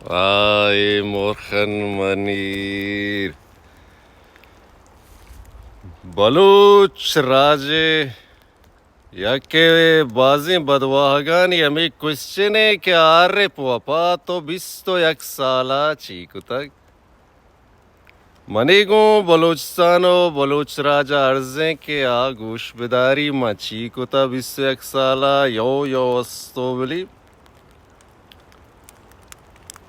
آ، اے مورخن منیر۔ بلوچ راج ءِ یکے بازیں بدواہگانی ہمے کوسچن ءِ کہ عارف وفا تو بیست و یک سال ءَ چی کتگ؟ منی گوں بلوچستان و بلوچ راج ءَ عرض ایں کہ آ گوش بداری من چی کتہ بیست و یک سال ءَ۔ یو یو استو بلی۔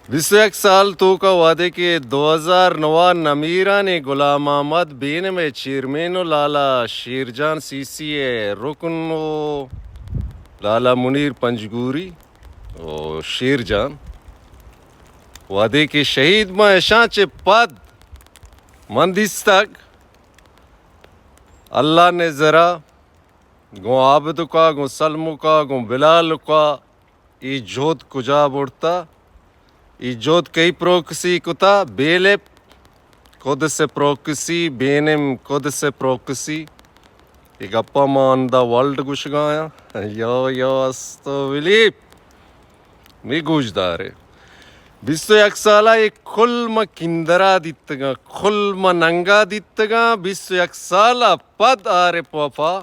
بیست و یک سال توکا وہدے کہ دو ہزار نو ءَ نمیرانیں غلام احمد بینم ءِ چیئرمین و لالا شیرجان سی سی ءِ رکن و لالا منیر پنجگوری و شیرجان وہدے کہ شہید باں، اشاں چہ پد من دیستگ اللہ نزرا گوں عابدکا، گوں سلمکا، گوں بلالکا اے جہد کجا برتہ؟ اے جہد کئی پروکسی کتہ؟ بیلپ قدس پروکسی، بینم قدس پروکسی۔ اے گپا ما ان دا ورلڈ گوشگا آیاں۔ یو یو استو بلیپ۔ می گوشدارے۔ بیست و یک سالا اے کل ما کندرا دیتگاں، کل ما ننگا دیتگاں۔ بیست و یک سالا پد عارف وفا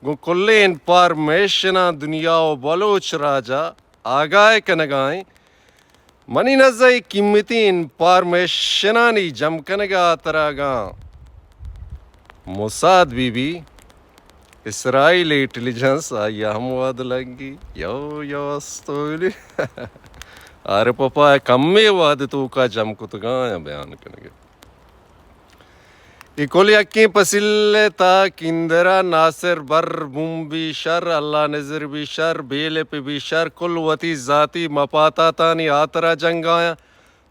گوں کلیں انفارمیشناں دنیا و بلوچ راجا آگاہ کنگا ایں۔ منی نزا اے قیمتی انفارمیشنانی جم کنگا ہاترا اگاں موساد بی بی، اسرائیل انٹیلیجنس آئی ءَ ہم وہد لگی۔ یو یو استو بلی۔ عارف وفا کمے وہد توکا جم کتگاں یا بیان کنگے۔ اے کل یکیں پسیل ءِ تہا کندرا ناصر بر بوم بی شر، اللہ نزر بی شر، بیلپ بی شر، کل وتی ذاتی مفاتاتانی ہاترا جنگا یاں۔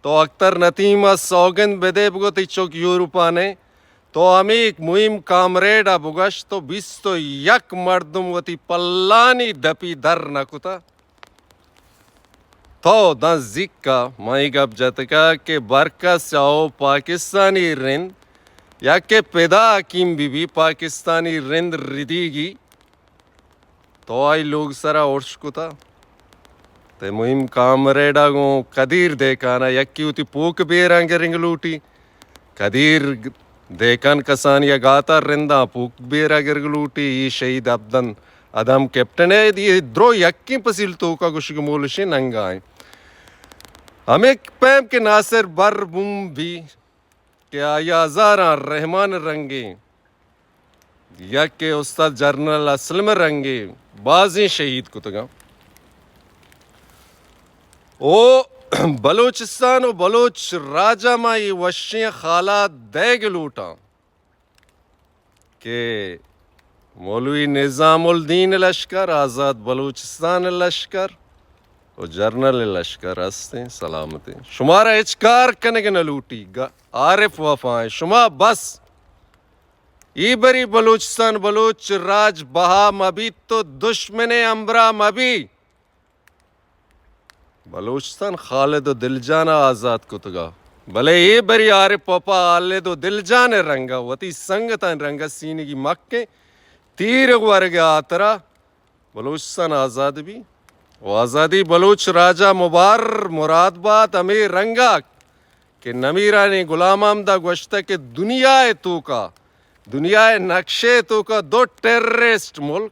تو اختر نتیم ءَ سوگند بدے بگو تئی چک یورپا نئے۔ تو ہمے مہم کامریڈ ءَ بگوش تو بیست و یک مردم وتی پلانی دپی در نہ کتہ۔ تو داں زیکا من اے گپ جتگا کہ برکس چاہو پاکستانی رند یا کہ پدا حکیم بی بی پاکستانی رند ردیگی تو آئی لوگ سرا ارش کتا۔ تئی مہم کامریڈا گوں قدیر دہکانا یکی وتی پوک بیراں گرنگ لوٹی۔ قدیر دہکان کسانی ءَ گاتا رنداں پوک بیرا گرگ لوٹی۔ اے شہید ابدن ادم کیپٹن ءِ اے درو یکیں پسیل توکا گوشگ مولشیں ننگا ایں۔ ہمے پیم کہ ناصر بر بوم بی کہ آئی ءَ ہزاراں رحمان رنگیں، یک کہ استاد جنرل اسلم رنگیں بازیں شہید کتگاں۔ او بلوچستان و بلوچ راج ءَ ما اے وشیں خالات دئیگ لوٹاں کہ مولوی نظام الدین لشکر، آزاد بلوچستان لشکر و جنرل لشکر ہستیں، سلامتیں۔ شمارا ہچ کار کنگ نہ لوٹی، گ-، عارف وفا ایں۔ شما بس اے بری بلوچستان، بلوچ راج بہا مہ بیت تو دشمن ءِ ہمراہ مہ بی۔ بلوچستان خالد و دلجان ءَ آزات کتگا، بلے اے بری عارف وفا خالد و دلجان ءِ رنگا، وتی سنگتانی رنگا سینگی مکیں تیر ورگ ءِ ہاترا بلوچستان آزاد بی و آزادی بلوچ راجا مبار مراد بات۔ ہمے رنگا کہ نمیرانیں غلام احمد ءَ گوشتہ کہ دنیا ءِ توکا، دنیا ءِ نقشے ءِ توکا دو ٹیررسٹ ملک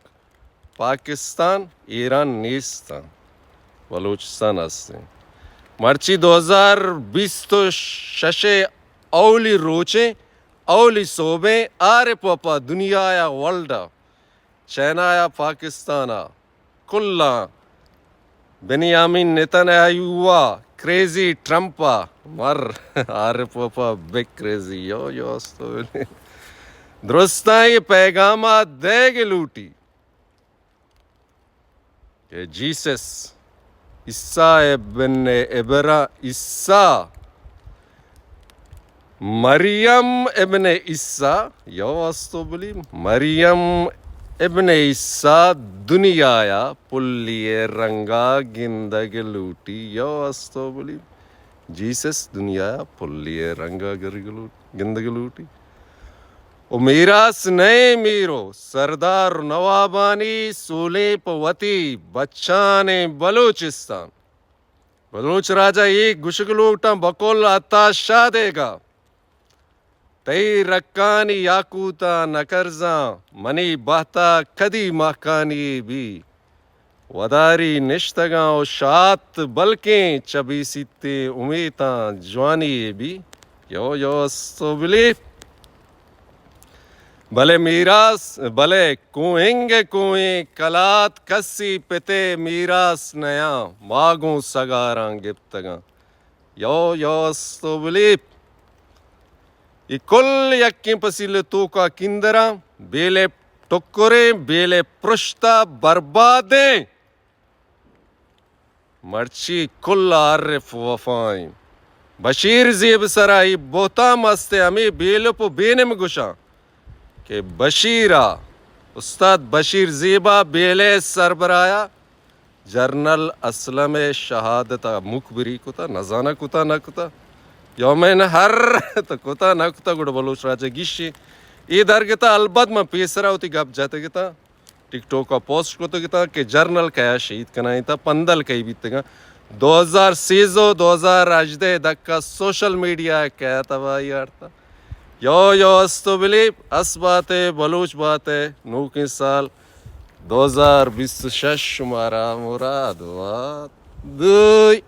پاکستان، ایران نیست انت، بلوچستان ہستیں۔ مرچی دو ہزار بیست و شش ءِ اولی روچیں، اولی سوبیں، عارف وفا دنیا ءَ، ورلڈ ءَ، چائنا ءَ، پاکستان ءَ، کلاں بنیامین نتن یاہو ءَ، کریزی ٹرمپ ءَ، مر عارف وفا بے کریزی، یو یو استو بلی۔ درستاں اے پیغام ءَ دئیگ لوٹی کہ جیسس، عیسیٰ ابن ابرا-، عیسیٰ مریم ابن عیسیٰ، یو استو بلی، مریم ابن عیسیٰ دنیا ءَ پلی ءِ رنگا گندگ لوٹی، یو استو بلی۔ جیسس دنیا ءَ پلی ءِ رنگا گرگ لوٹ-، گندگ لوٹی۔ و میراث نئے میرو سردار و نوابانی سولیں پہ وتی بچانیں بلوچستان۔ بلوچ راجا اے گوشگ لوٹاں بقول عطا شاد ئیگا، تئی رکانی یاقوتاں نہ کرزاں، منی بہتا کدی مہکانی بی۔ وداری نشتگاں و شات، بلکیں چہ بے سیتیں امیتاں جوانی بی۔ یو یو استو بلی۔ بلے میراث، بلے کوہنگ کوہیں کلات، کسی پتے میراث نیاں، ما گوں سگاراں گپتگاں۔ یو یو استو بلی۔ اے کل یکیں پسیل توکا کندراں، بیلے ٹکریں، بیلے پرشتا بربادیں۔ مرچی کل عارف وفائیں۔ بشیر زیب سرا اے بہتام است، ہمے بیلپ و بینم گوشاں کہ بشیرا، استاد بشیر زیبا بیلے سربرایا جرنل اسلم ء شہادت ء مخبری کتا، نزاناں کتا نہ کتا۔ یومین ہر تو کتا نہ کتا، گڑا بلوچ راج ء گیشی۔ اے درگتا البت من پیسرا وتی گپ جتگتا، ٹک ٹوک ء پوسٹ کتگتا کہ جرنل کیا شہید کنائینتا، پندل کئی بیتگاں۔ دو ہزار سیزدہ، دو ہزار ہژدہ دکا سوشل میڈیا ء کیا تباہی آرتا۔ یو یو استو بلی، اس بات ء، بلوچ بات ء، نوکیں سال دو ہزار بیست و شش شمارا مراد بات۔ دوئی۔